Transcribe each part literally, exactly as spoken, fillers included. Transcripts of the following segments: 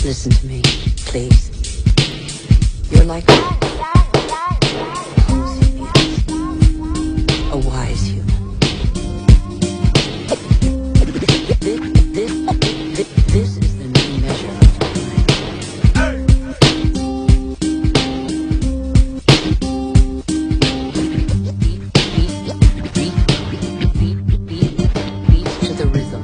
Listen to me, please. You're like a wise human. This, this, this, this is the new measure of time. Beat, beat, beat, beat, beat, beat, beat to the rhythm.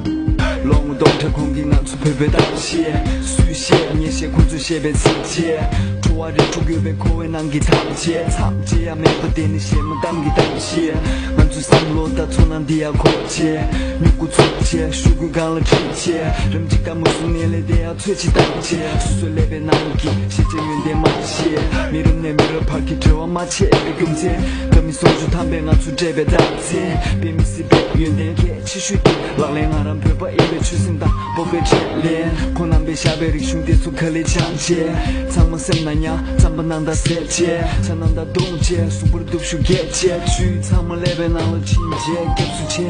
ལོ་ངོ་སྟོང་ཕྲག་གོང་གི་ང་ཚོ་བོད་པའི་གཏམ་བཤད། སུས་བཤད་ངས་བཤད་ཁོ་ཚོས་བཤད་པའི་ཚིག་བཅད། བྲོ་བ་རིགས་དྲུག་ཡོད་པའི་འཁོར་བའི་ནང་གི་ཐམས་ཅད་མཚམས་བཅད་ཡ་མེད་པ་དེ་ནི་གཞས་མ་གཏམ་གྱི་གཏམ་བཤད། ང་ཚོའི་བསམ་བློ་དང་ཚོར་སྣང་འདི་ཡ་གོ་བྱེད། མྱུ་གུ་ཚུགས་བྱེད་ཤུ་གུའི་སྒང་ལ་ཁྲིད་བྱེད། རིམ་གཅིག་ལྟ་མུ་གསུམ་ནས་ལས་དེ་ཡ་ཚོད་ཅིག་བཏང་བྱེད། སོ་སོའི་ཀླད་པའི་ནང་གི་ཤེས་བྱ་ཡོན་ཏན་མ་ཤེས། མི་རབས་ནས་མི་རབས་བར་གྱི་འབྲེལ་བ་མ་ཆད་པའི་རྒྱུ་མཚན། ཀ་མི་སོག་ཆུ་ཐམ་པས་ང་ཚོ་སྤྲད་པའི་རྟགས་མཚན། དཔེ་མི་སྲིད་པའི་ཡོན་ཏན་གལ་ཆེ་ཤོས་དེ། ལག་ལེན་ང་རང་བོད་པ་ཡིན་པའི་ཆོད་སེམས་དང་སྤོབས་པའི་འཕྲིན་ལས། ཁོང་རྣམ་པས་བཞག་པའི་རིག་གཞུང་དེ་ཚོ་ག་ལེར་སྦྱངས་བྱས། ཚང་མ་སེམས་ནང་ཉར། རྩམ་པ་ནང་ད་ཟས་བྱས། ཆ་ནང་ད་བརྡུངས་བྱས། གཟུགས་པོར་སྟོབས་ཤུགས་རྒྱས་བྱས། ཆུའི་ཚང་མ་ཀླད་པའི་ནང་ལ་ཕྱིན་བྱས། སྐྱབས་སུ་མཆི།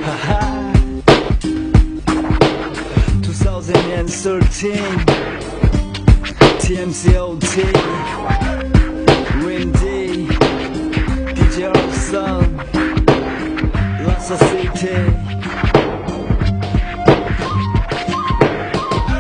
ཧ་ཧ། Two thousand and thirteen, T M C O T, Windy, D J Olson, Lhasa City.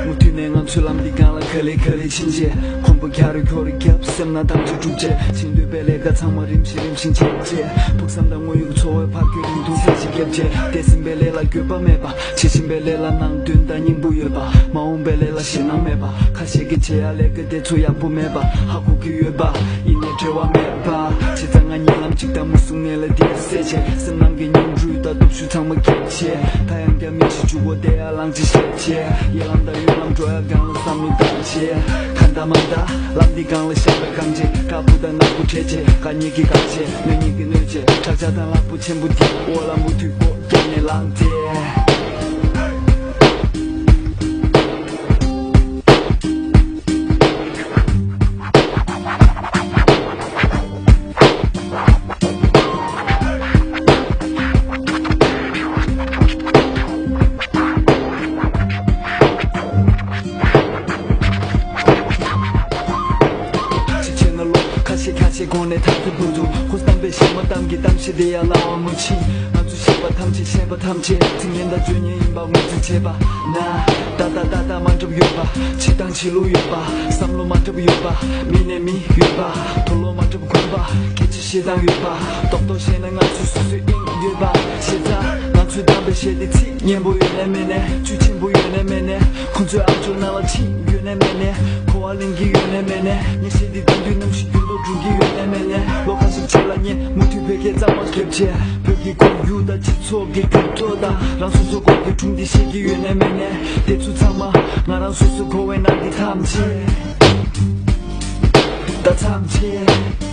མུ་མཐུད་ནས་ང་ཚོའི་ལམ་འདི་སྒང་ལ་ག་ལེ་ག་ལེ་ཕྱིན་བྱས། ཁོང་པ་འཁྱར་རེ་འཁྱོར་རེ་བརྒྱབ། སེམས་ནང་གཏམ་རྒྱུད་དཀྲུག་བྱས། ཕྱིན་འདོད་པའི་ལས་ཀ་ཚང་མ་རིམ་བཞིན་རིམ་བཞིན་བྱས་བྱས། ཕུགས་བསམ་དང་དངོས་ཡོད་ཀྱི་འཚོ་བའི་བར་སྐྱོད་རིང་ཐུང་ཚད་ཅིག་བརྒྱབ་བྱས། དེ་ཟིན་པའི་ལས་ལ་འགྱོད་པ་མེད་པ། བྱེད་བཞིན་པའི་ལས་ལ་ནང་དོན་དང་སྙིང་པོ་ཡོད་པ། མ་འོངས་པའི་ལས་ལ་ཞེད་སྣང་མེད་པ། ཁ་ཤས་ཀྱིས་བྱེད་ཡ་ལས་ཀ་དེ་ཚོ་ཡག་པོ་མེད་པ་ཧ་གོ་གི་ཡོད་པ། ཡིན་ནའི་འབྲེལ་བ་མེད་པ། བྱས་ཙང་ང་གཉིད་ལམ་གཅིག་དང་མུ་གསུམ་ནས་ལ་དེ་སད་བྱས། སེམས་ནང་གི་སྙིང་རུས་དང་སྟོབས་ཤུགས་ཚང་མ་སྐྱེད་བྱས། ད་ཡང་བསྐྱར་མི་གཅིག་འཇུག་གོ་དེ་ཡ་ལང་ཅི་བཤད་བྱས། ཡེ་ལམ་དང་གཡོ་ལམ་འགྲོ་ཡ་སྒང་ལ་བསམ་བློ་བཏང་བྱས། གང་ལྟར་མ་ལྟར་ལམ་འདི་སྒང་ལ་བཞག་པའི་གང་བྱས། དཀར་པོ་དང་ནག་པོ་བྲལ་བྱས། དགའ་ཉེ་གི་དགའ་བྱས། གནོད་ཉེ་གི་གནོད་བྱས། དྲག་ཆ་དང་ལག་པོ་ཆེན་པོ་འདི་འོག་ལ་མུ་མཐུད་སྒོ་རྒྱག་ནས་ལངས་ཏེ། ཅི་བྱས་ན་ལོ་ཁ་ཤས་ཁ་ཤས་གོང་ནས་ཐག་ཏུ་བུ་འདུག་ཁོ་བསམ་པའི་གཞས་མ་གཏམ་གྱི་གཏམ་བཤད་དེ་ཡང་རྣ་བར་མ་ཕྱིན། ང་ཚོས་བཤད་པ་ཐམས་ཅད་བཤད་པ་ཐམས་ཅད་ཚིག་ངན་དང་བརྗོད་ངན་ཡིན་པ་ངོས་འཛིན་བྱས་པ་ན། ད་ལྟ་ད་ལྟ་མ་འགྲུབ་ཡོད་པ། ཕྱི་དང་ཕྱི་ལུགས་ཡོད་པ། བསམ་བློ་མ་འགྲུབ་ཡོད་པ། མི་ནས་མི་ཡོད་པ། དུག་ལོག་མ་འགྲུབ་དགོན་པ། སྐད་ཆ་བཤད་སྟངས་ཡོད་པ། རྡོག་རྡོག་བཤད་ན་ང་ཚོས་སོ་སོའི་དབྱིངས་ཡོད་པ། བྱས་ཙང་ང་ཚོས་བཏང་པའི་གཞས་འདི་ཚིག་སྙན་པོ་ཡོད་ནའི་མེད་ནའི། བཅུད་ཆེན་པོ་ཡོད་ནའི་མེད་ནའི། ཁོང་ཚོའི་ཨམ་ཅོག་ནང་ལ་ཕྱིན་ཡོད་ནའི་མེད་ནའི། གོ་བ་ལེན་གྱི་ཡོད་ནའི་མེད་ནའི། ངས་གཞས་འདི་བཏང་དུས་གནམ་གཤིས་འགྱུར་ལྡོག་འགྲོ་གི་ཡོད་ནའི་མེད་ནའི། ལོ་ཁ་ཤས་རྗེས་ལ་ངས་མུ་མཐུད་བོད་སྐད་གཙང་མ་རྒྱབ་བྱས། བོད་ཀྱི་ཁོར་ཡུག་དང་སྤྱི་ཚོགས་ཀྱི་འགྱུར་ལྡོག་དང་། རང་སོ་སོ་སྐོར་གྱི་སྒྲུང་འདི་བཤད་ཀྱི་ཡོད་ནའི་མེད་ནའི། དེ་ཚོ་ཚང་མ་ང་རང་སོ་སོའི་འཁོར་བའི་ནང་གི་ཐམས་ཅད། ད་ཐམས་ཅད།